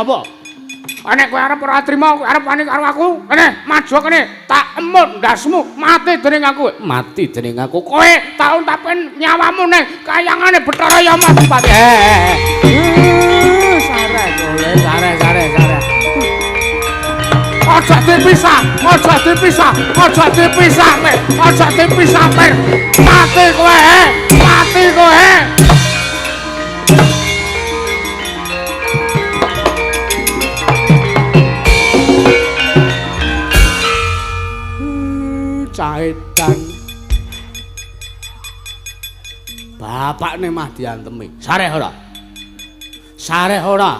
Apa? Nek kowe arep ora trima, kowe arep wani karo aku, kene maju kene, tak emut ndasmu, mati dening aku. Mati dening aku. Kowe taun tapen nyawamu ning kayangane Bathara Yama Adipati. Sare kowe, sare sare sare. Aja dipisah, aja dipisah, aja dipisah, Mek. Aja dipisah, Mek. Mati kowe, mati kowe. Caedan. Bapakne mah diantemi. Sareh ora? Sareh ora?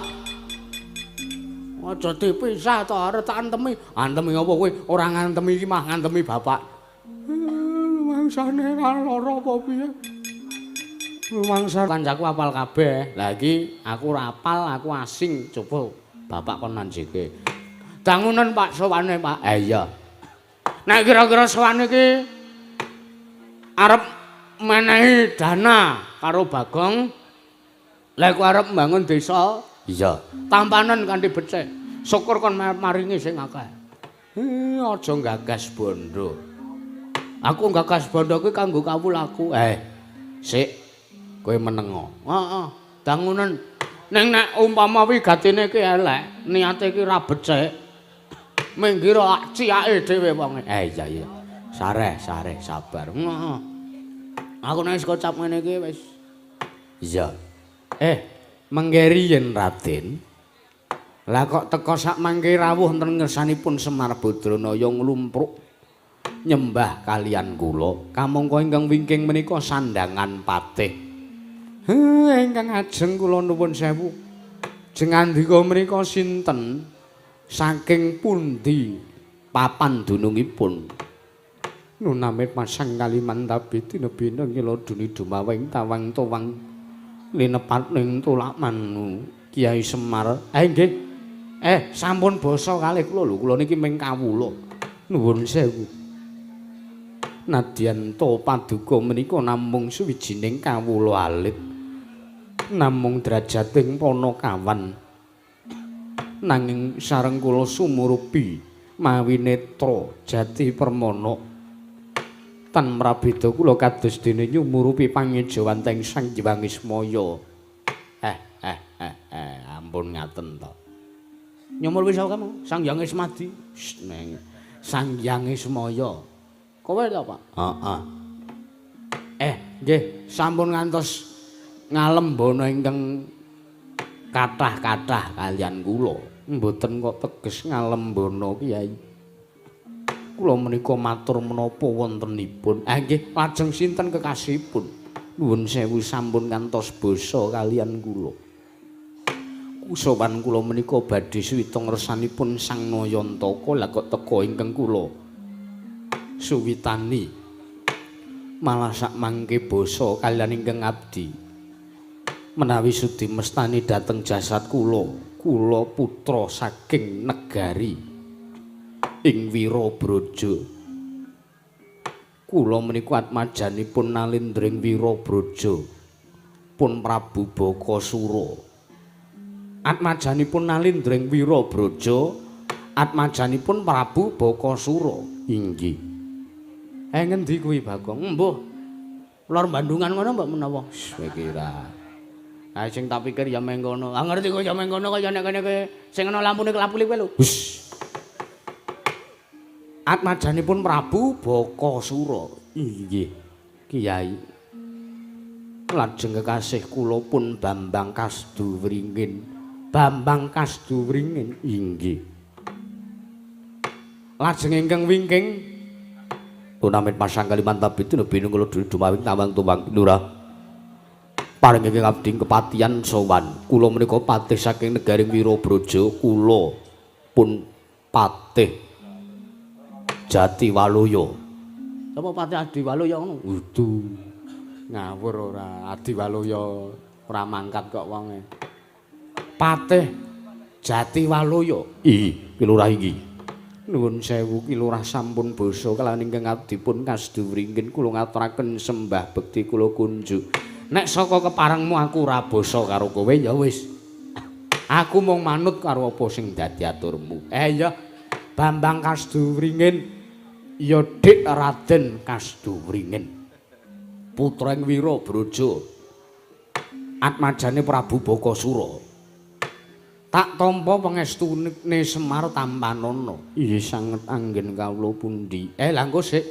Aja dipisah to, arep tak antemi. Antemi apa kowe? Ora ngantemi iki mah ngantemi bapak. Mangsane ora lara apa piye? Mangsa kancaku apal kabeh. Lah iki aku ora apal, aku asing. Coba bapak kon nanjeke. Dangunen Pak sowane, Pak. Eh iya. Nek kira-kira sowan iki arep menehi dana karo Bagong, lha iku arep mbangun desa, iya, tampanen kanthi becik. Syukur kon maringi sing akeh. Aja gagas bondo. Aku gagas bondo kuwi kanggo kawulaku. Sik kowe menengo. Heeh, dangunen. Ning nek umpama wigatine iki elek, niate iki ora becik, minggir ciake dhewe wonge. Iya iya. Sareh, sareh, sabar. Heeh. Aku nek wis kocap ngene iki wis. Iya. Menggeri yen Raden. Lah kok teka sak mangke rawuh wonten ngersanipun Semar Badranaya nglumpruk nyembah kalian kula. Kamangka ingkang wingking menika sandhangan patih. Ingkang ajeng kula nuwun sewu. Jengandika menika sinten? Saking pundi papan dunungipun? Nunamit pasang Kalimantabi tinebina nyeloduni dumaweng tawang towang linepat ning tulak manu Kiai Semar. Nggih. Sampun basa kalih kula lho, kula niki ming kawula. Nuwun sewu. Nadyan ta paduka menika namung suwijining kawula alit. Namung drajating panakawan. Nanging sareng kula sumurupi mawi netra jati permana tan mrabeda kula kados dene nyumurupi pangejawanteng Sang Hyang Ismaya. Ampun ngaten to. Nyumurupi sapa kamu? Sang Hyang Ismadi. Neng Sang Hyang Ismaya. Kowe to, Pak? Heeh. Nggih, sampun ngantos ngalembana ingkang kathah-kathah kalian kula. Mboten kok teges ngalembana Kyai. Kula menika matur menapa wontenipun. Nggih, lajeng sinten kekasihipun? Nuwun sewu sampun ngantos basa kalian kula. Kusowan kula menika badhe suwita ngersanipun Sang Nayantaka. Lah kok teka ingkang kula suwitani malah sak mangke basa kalian ingkang abdi. Menawi sudi mestani dhateng jasad kula, kula putra saking negari ing Wirabraja. Kula menika atmajanipun nalindring Wirabraja pun Prabu Bakasura. Atmajanipun nalindring Wirabraja, atmajanipun Prabu Bakasura. Inggih. Ngendi kuwi Bagong? Mbuh. Lor Bandungan ngono mbok menawa. Kowe kira. Ah sing tak pikir ya meng kono. Ah ngerti kok ya meng kono kaya nek kene kowe sing ana lampune kelap-kelip kowe lho. Hus. Atmajanipun Prabu Bakasura. Inggih. Kyai. Lajeng kekasih kula pun Bambang Kasduwringin. Bambang Kasduwringin. Inggih. Lajeng ingkang wingking tunamit pasang Kalimantabi tinebina kula dumawing tawang tuwang lurah. Paring ingkang abdi kepatihan sowan. Kula menika patih saking negari Wirabraja, kula pun patih Jatiwaluya. Sapa patih Adiwaluya ngono? Udu. Ngawur ora, Adiwaluya ora mangkat kok wonge. Patih Jatiwaluya. Ih, ki lurah iki. Nuwun sewu ki lurah sampun basa kalawan ingkang abdi pun Kasduwringin kula ngaturaken sembah bekti kula kunjuk. Nek saka keparengmu aku ora basa karo kowe ya wis. Aku mung manut karo apa sing dadi aturmu. Iya, Bambang Kasduwringin. Ya Dik Raden Kasduwringin. Putra ing Wira Braja. Atmajane Prabu Bakasura. Tak tampa pangestune Semar tampanana. Iya sanget anggen kawula pundi. Lah engko sik.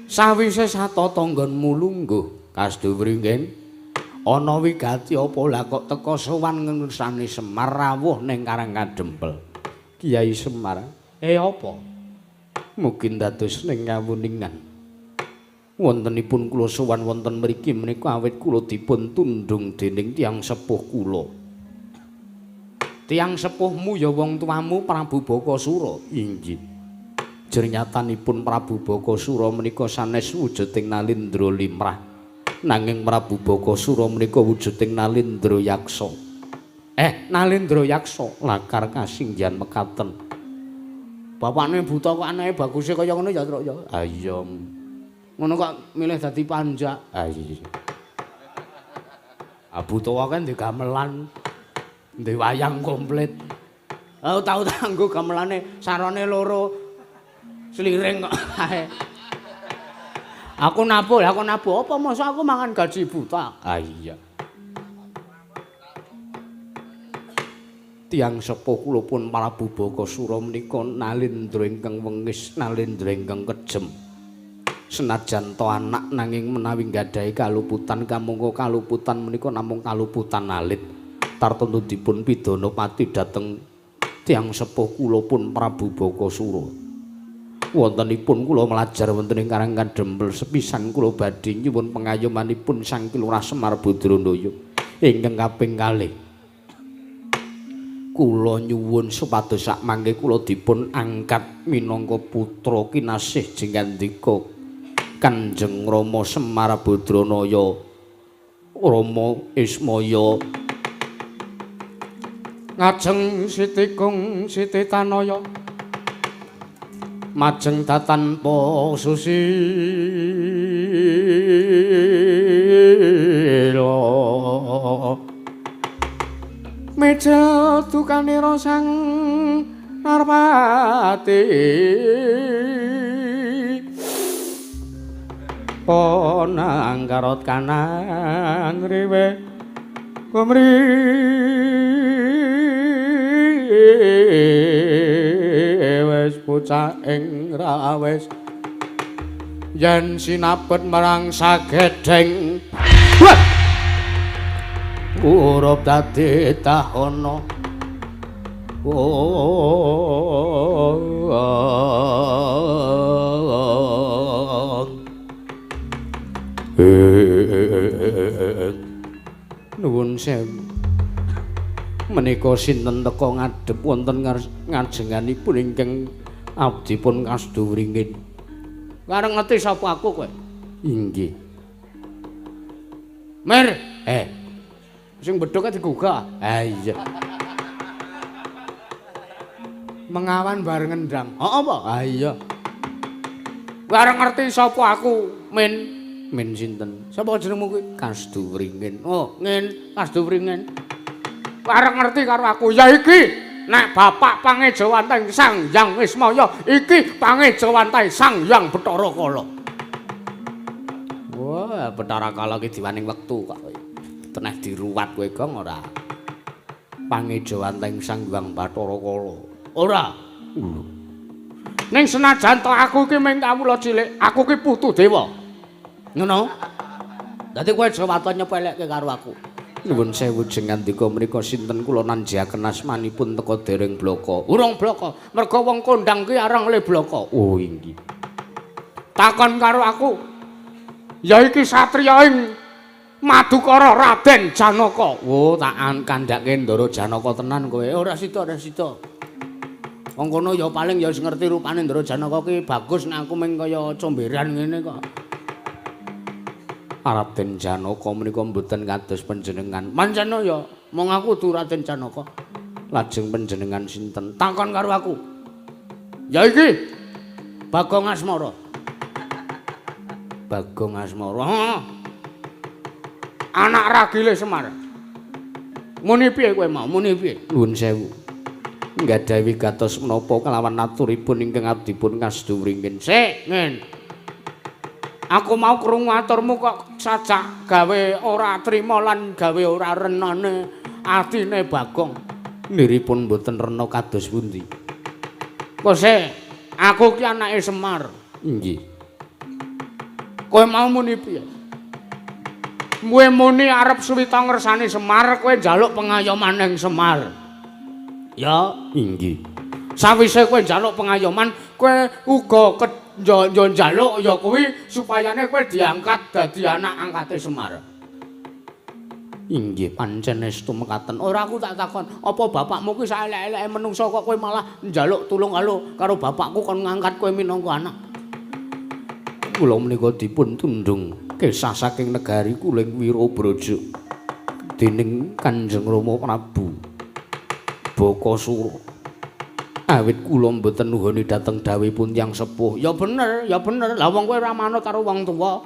Sawise satata nggonmu lungguh Kasduwringin. Ana wigati apa lah kok teka sowan ngersane Semar rawuh ning Karang Kadempel. Kyai Semar, apa? Mugi dados ning kawuningan. Wontenipun kula sowan wonten mriki menika awit kula dipun tundhung dening tiyang sepuh kula. Tiyang sepuhmu ya wong tuamu Prabu Bakasura. Inggih. Jernyatanipun Prabu Bakasura menika sanes wujuding Nalindra limrah. Nanging Prabu Bakasura menika wujuding Nalindra Yaksa. Nalindra Yaksa lakar kasinggihan mekaten. Bapakne buta kok anake baguse kaya ngono ya, Truk ya. Ha iya. Ngono kok milih dadi panjak. Ha iya. Ah buta kan ndek gamelan, ndek wayang komplit. Oh tau tanggo gamelane sarane loro. Sliring kok ae. Aku nabuh, apa masa aku mangan gaji buta? Ah iya. Tiyang sepuh kula pun Prabu Bakasura menika nalindra ingkang wengis, nalindra ingkang kejem. Senajan to anak nanging menawi nggadahi kaluputan kamangka kaluputan menika namung kaluputan alit. Tartemtu dipun pidana pati dhateng tiyang sepuh kula pun Prabu Bakasura. Wontenipun kula mlajar wonten ing Karang Kadempel sepisan kula badhe nyuwun pengayomanipun Sang Ki Lurah Semar Badranaya ingkang kaping kalih. Kula nyuwun supados sakmangke kula dipun angkat minangka putra kinasih jengandika Kanjeng Rama Semar Badranaya Rama Ismaya. Ngajeng Siti Kung Siti Tanaya majeng datanpa susila mejel dukanira sang Narpati ponang karot kanan riwe kumri wis bocah ing rawis yen sinabet marang sagedheng urup dadi tahana. Nuwun sewu. Menika sinten teka ngadhep wonten ngajenganipun ingkang abdipun Kasduwringin. Kareng ngerti sapa aku kowe? Inggih. Mir, sing bedhog digugah. Ha iya. Mengawan bareng ngendang. Heeh apa? Ha iya. Bareng ngerti sapa aku, Min. Min sinten? Sapa jenengmu kuwi? Kasduwringin. Oh, Ngin, Kasduwringin. Bareng ngerti karo aku, ya iki nek bapak pangejawantah Sang Hyang Ismaya, iki pangejawantah Sang Hyang Bathara Kala. Wah, Bathara Kala iki diwaning wektu kok. Teneh diruwat kowe Gong ora? Pangejawantah Sang Hyang Bathara Kala. Ora. Ning senajan to aku iki mung kawula cilik, aku iki putu dewa. Ngono? Dadi kowe aja waton nyepelekke karo aku. Nuwun sewu jengandika mriku sinten kula nanjiaken asmanipun teka dereng blaka. Urung blaka, merga wong kondang ki arang le blaka. Oh inggih. Takon karo aku. Ya iki satriya ing Madukara Raden Janaka. Oh, tak kandhake Ndara Janaka tenan kowe. Ora sida, ora sida. Wong kono ya paling ya wis ngerti rupane Ndara Janaka ki bagus nek aku mung kaya comberan ngene kok. Raden Janaka menika mboten kados panjenengan. Pancen ya, mung aku dudu Raden Janaka. Lajeng panjenengan sinten? Takon karo aku. Ya iki Bagong Asmara. Bagong Asmara. Heeh. Anak ragile Semar. Muni piye kowe mau? Muni piye? Nuwun sewu. Nggadahi wigatos menapa kelawan aturipun ingkang abdipun kasdu wringin. Sik, ngene. Aku mau krungu aturmu kok sajak gawe ora trima lan gawe ora renane atine Bagong. Niripun mboten rena kados pundi? Kok sik, aku ki anake Semar. Inggih. Kowe mau muni piye? Kowe muni arep suwita ngersani Semar, kowe njaluk pengayoman ning Semar. Ya, inggih. Sawise kowe njaluk pengayoman, kowe uga njaluk ya kuwi supayane kowe diangkat dadi anak angkate Semar. Inggih, pancen estu mekaten. Ora aku tak takon, apa bapakmu kuwi saelek-eleke menungsa kok kowe malah njaluk tulung karo bapakku kon ngangkat kowe minangka anak. Kula menika dipun tundhung kesah saking negari Kuling Wirabraja dening Kanjeng Rama Prabu Bakasura. Awit kula mboten nuhoni dhateng dawuhipun tiyang sepuh. Ya bener, ya bener. Lah wong kowe ora manut karo wong tuwa.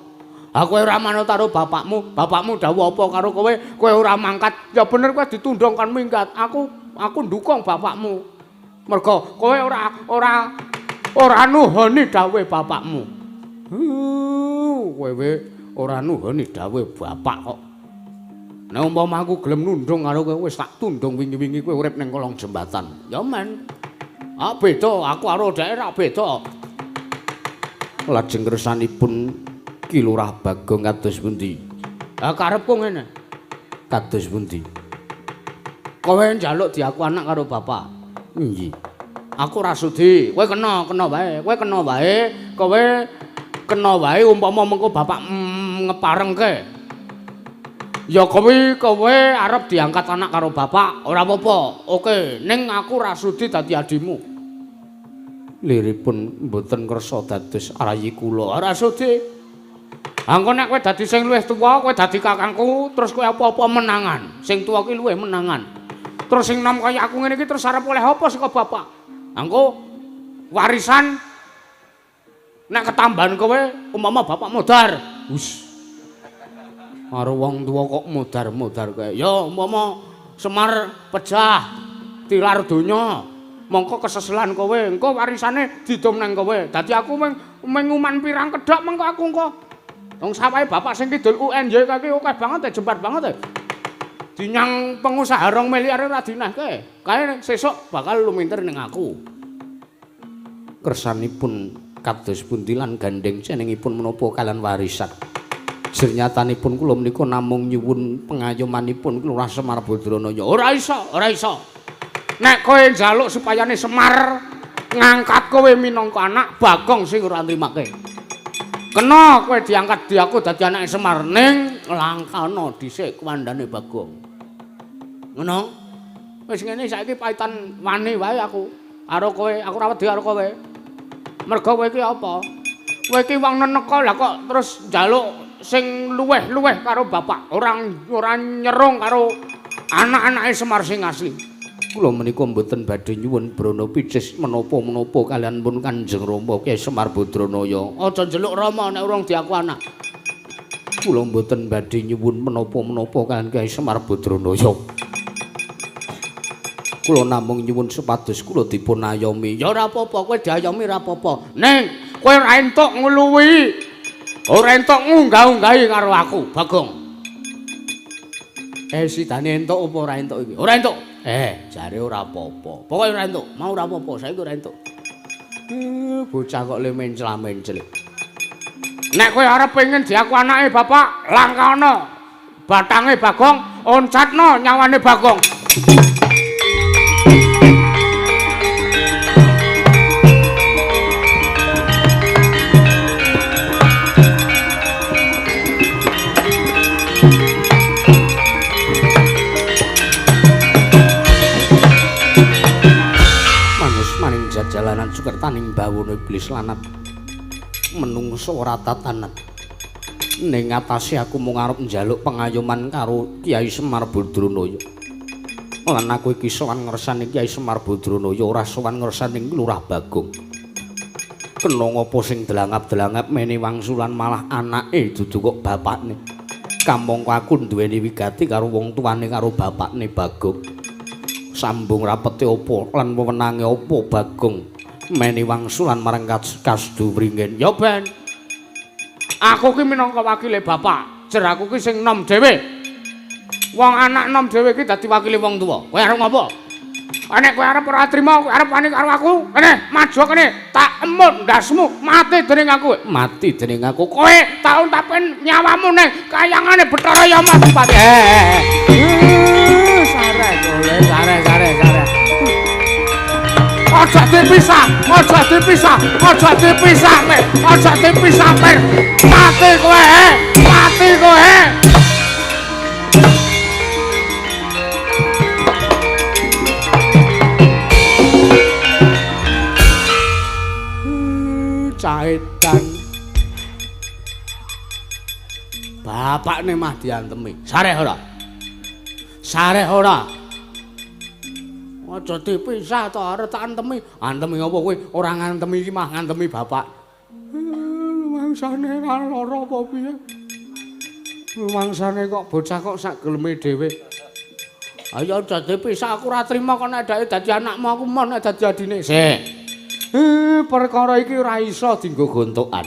Ha kowe ora manut karo bapakmu, bapakmu dawuh apa karo kowe, kowe ora mangkat. Ya bener kowe ditundhung kon minggat. Aku ndukung bapakmu. Mergo kowe ora nuhoni dawuhe bapakmu. Kowe ora nuhoni dawuhe bapak kok. Nek umpama aku gelem nundung karo kowe wis tak tundung wingi-wingi kowe urip ning kolong jembatan. Ya men. Ah beda, aku karo dheke ra beda. Lajeng kersanipun Ki Lurah Bagong kados pundi? Ah karepku ngene. Kados pundi? Kowe njaluk diaku anak karo bapak. Inggih. Aku ora sudi. Kowe kena wae. Kowe kena wae. Kowe kena wae umpama mengko bapak ngeparengke. Ya kowe arep diangkat anak karo bapak, ora apa-apa. Oke, ning aku ora sudi dadi adimu. Liripun mboten kersa dados rayi kula. Ora sudi. Angko nek kowe dadi sing luwih tuwa, kowe dadi kakangku, terus kowe apa-apa menangan. Sing tuwa ki luwih menangan. Terus sing nom kaya aku ngene iki terus arep oleh apa saka bapak? Angko warisan nek ketambahan kowe umpama bapak modar. Wis. Karo wong tuwa kok modar-modar kae. Ya umpama Semar pejah tilar donya, mongko keseselan kowe, engko warisane didum nang kowe. Dadi aku mung nguman pirang kedhok mengko aku engko. Wong sawahe bapak sing kidul UNY kae akeh banget, jembar banget. Dinyang pengusaha 2 miliar ora dinehke. Kae sesuk bakal lumintir ning aku. Kersanipun kados pundi lan gandheng cenengipun menapa kalian warisan. Jernyatanipun kula menika namung nyuwun pengayomanipun Lurah Semar Badranaya. Ora iso, ora iso. Nek kowe njaluk supayane Semar ngangkat kowe minangka anak, Bagong sing ora nrimake. Kena kowe diangkat diaku dadi anake Semar ning langkana dhisik kuwandane Bagong. Ngono? Wis ngene saiki paitan wani wae aku karo kowe, aku ora wedi karo kowe. Mergo kowe iki apa? Kowe iki wong neneka lah kok terus njaluk sing luweh-luweh karo bapak, ora nyerung karo anak-anake Semar sing asli. Kula menika mboten badhe nyuwun brana picis menapa-menapa kalian pun Kanjeng Rama Kyai Semar Badranaya. Aja njeluk Rama nek urung diaku anak. Kula mboten badhe nyuwun menapa-menapa kalian Kyai Semar Badranaya. Kula namung nyuwun supados kula dipun ayomi. Ya ora apa-apa, kowe diayomi ora apa-apa. Ning kowe ora entuk ngluwihi, ora entuk ngunggah-unggahi karo aku, Bagong. Sidane entuk apa ora entuk iki? Ora entuk. Jare ora apa-apa. Pokoke ora entuk, mau ora apa-apa, saiki ora entuk. Bocah kok le mencla-mencli. Nek kowe arep pengen diaku anake bapak, langkahno batange Bagong, oncatno nyawane Bagong. Jalanan sukertaning bawono iblis lanat menungso ora tatanan. Ning atase aku mung arep njaluk pengayoman karo Kyai Semar Badranaya. Lan aku iki sowan ngersani Kyai Semar Badranaya, ora sowan ngersani Lurah Bagong. Kena ngapa sing delangap-delangap mene wangsulan malah anake dudu kok bapakne. Kamangka aku duweni wigati karo wong tuane karo bapakne Bagong. Sambung rapete apa lan wewenange apa Bagong meni wangsulan marang Kasdu Wringin. Ya ben. Aku ki minangka wakile bapak, jer aku ki sing nom dhewe. Wong anak nom dhewe ki dadi wakile wong tuwa. Kowe arep ngopo? Nek kowe arep ora trima, kowe arep wani karo aku, kene maju kene, tak emut ndasmu, mati dening aku. Mati dening aku. Kowe tak untapen nyawamu ning kayangane Bathara Yama Dupati. Sare golek, sare sare sare. Aja dipisah, aja dipisah, aja dipisah, aja dipisah, mati kowe, mati kowe. Caedan bapakne mah diantemi. Sareh ora? Sareh ora? Aja dipisah to, arep tak antemi. Antemi apa kowe? Ora ngantemi iki mah ngantemi bapak. Mangsane ora lara apa piye? Mangsane kok bocah kok sak geleme dhewe. Ayo aja dipisah, aku ora trima kok nek dadi anakmu, aku mon nek dadi adine. Sik. Perkara iki ora iso dienggo gontokan.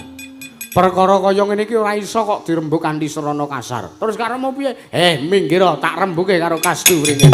Perkara kaya ngene iki ora iso kok dirembug kanthi srana kasar. Terus karepmu piye? Minggir tak rembuke karo Kasdu Wringin.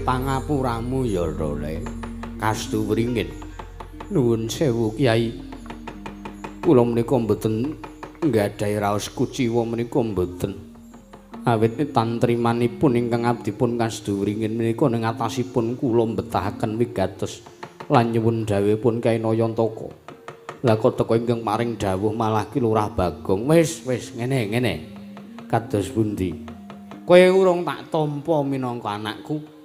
Pangapuramu ya Role. Kasdu Wringin. Nuwun sewu Kyai. Kula menika mboten nggadahi raos kuciwa menika mboten. Awit tantrimanipun ingkang abdipun Kasdu Wringin menika ning atasipun kula mbetahaken wigatos lan nyuwun dhawuhipun Kyai Nayantaka. Lah kok teka ingkang paring dawuh malah Ki Lurah Bagong. Wis wis ngene ngene. Kados pundi? Kowe urung tak tampa minangka anakku.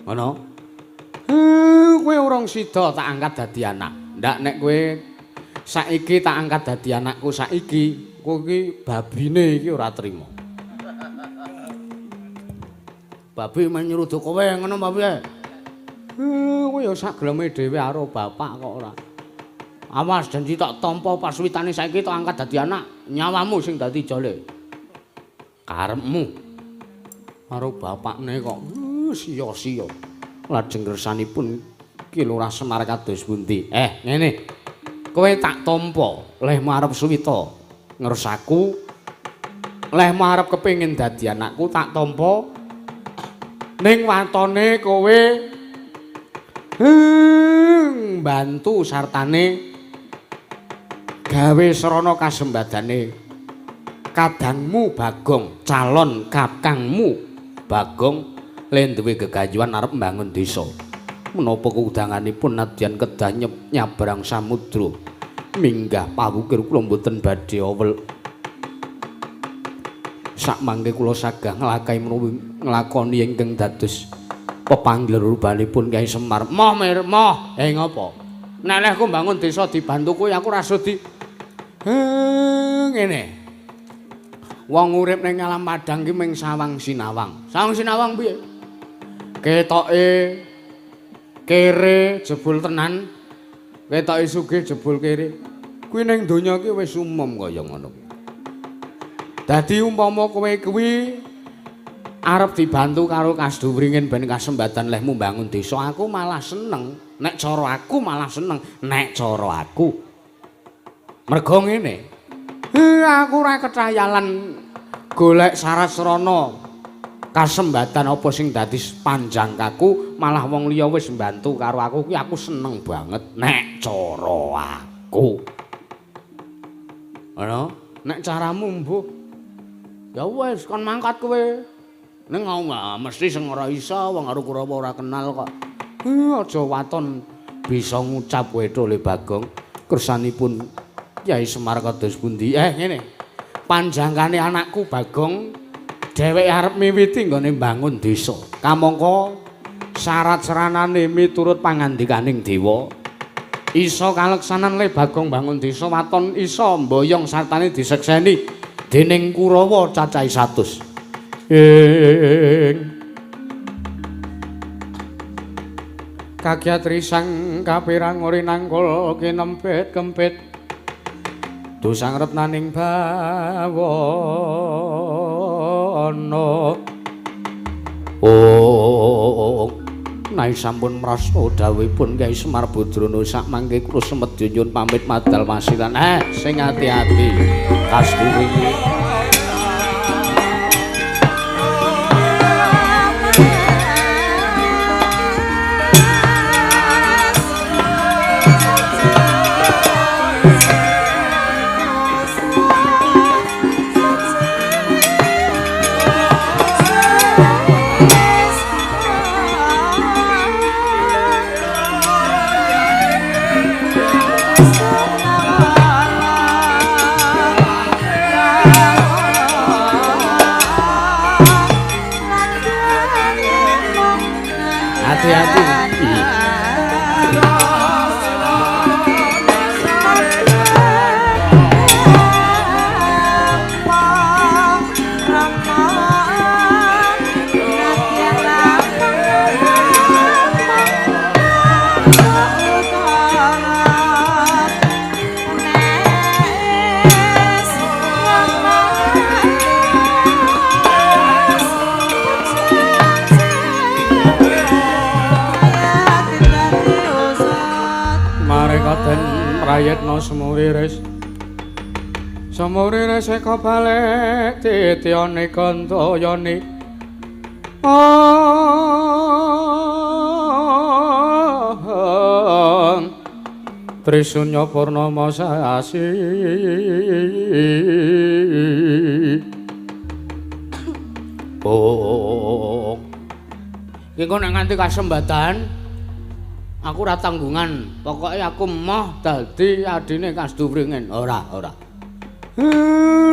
Ngono. Kowe urung sida tak angkat dadi anak. Ndak nek kowe saiki tak angkat dadi anakku saiki, kowe iki babine iki ora trima. Babi menyrudu kowe ngono apa piye? Kowe ya sak geleme dhewe karo bapak kok ora. Awas janji tak tampa paswitane saiki tak angkat dadi anak, nyawamu sing dadi jole. Karepmu karo bapakne kok sia-sia. Lajeng kersanipun Ki Lurah Semar kados pundi? Ngene. Kowe tak tampa lehmu arep suwita ngersaku, lehmu arep kepengin dadi anakku tak tampa ning watone kowe mbantu sartane gawe srana kasembadane kadangmu Bagong, calon kakangmu Bagong le duwe gegayuhan arep mbangun desa. Menapa kudanganipun nadyan kedah nyabrang samudra minggah pawukir kula mboten badhe awel. Sakmangke kula sagah nglakahi menawi nglakoni ingkang dados pepanggil rubanipun Kyai Semar. Moh mir, moh. Ngopo? Nek lehku mbangun desa dibantu kowe aku ora sudi. Ngene. Wong urip ning alam padang ki mung sawang sinawang. Sawang sinawang piye? Ketoke kere jebul tenan, ketoke sugih jebul kere. Kuwi ning donya ki wis umum kaya ngono. Dadi umpama kowe kuwi arep dibantu karo Kasdu Wringin ben kasembatan lehmu mbangun desa, aku malah seneng. Nek cara aku malah seneng, nek cara aku. Mergo ngene. Aku ora ketayalan golek syarat-sarana kasembatan apa sing dadi panjang kaku, malah wong liya wis mbantu karo aku kuwi aku seneng banget nek cara aku. Ngono, nek caramu mbuh. Ya wis kon mangkat kowe. Ning mesti sing ora iso wong karo Kurawa ora kenal kok. Aja waton Bisa ngucap kowe Le Bagong. Kersanipun Kyai Semar kados pundi? Ngene. Panjangkane anakku Bagong dheweke arep miwiti nggone mbangun desa. Kamangka syarat seranane miturut pangandikaning dewa. Iso kaleksanan Le Bagong bangun desa waton iso mboyong sartane disekseni dening Kurawa cacahe 100. Ing kagiat risang kapirang ori nangkul kinempit kempit dosang retnaning bawana. Oh, nai sampun mrasta dawuhipun Kyai Semar Badrana sakmangke kula semedya nyuwun pamit madal masiran. Sing ati-ati kasturi. Hati-hati. Prayitna semuriris semuriris eka balik titiyane gantayane Trisunya purnama sasi. Oh, iki kok nek nganti kasembatan aku ora tanggungan, pokoke aku emoh dadi adine Kasduwringin. Ora, ora.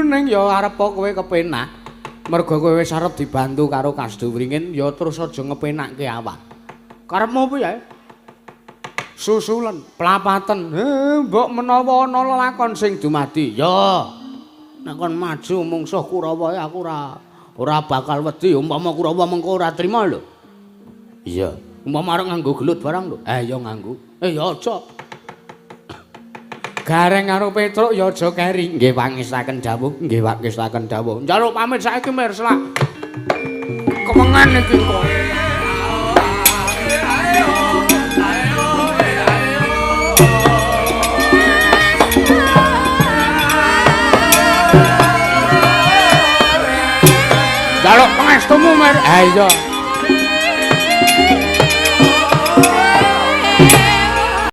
Ning ya arep kowe kepenak. Mergo kowe wis arep dibantu karo Kasduwringin, ya terus aja ngepenakke awak. Karepmu piye? Susulen, plapaten. Mbok menawa ana lelakon sing dumadi. Ya. Nek kon maju mungsuh Kurawa aku ora bakal wedi umpama Kurawa mengko ora trima lho. Iya. Umpama arep nganggo gelut barang lho. Ya nganggo. Ya aja. Gareng karo Petruk ya aja keri. Nggih pangestaken dawuh, nggih pangestaken dawuh. Njaluk pamit saiki mir selak. Kewengan iki kok. Njaluk pangestumu mir. Iya.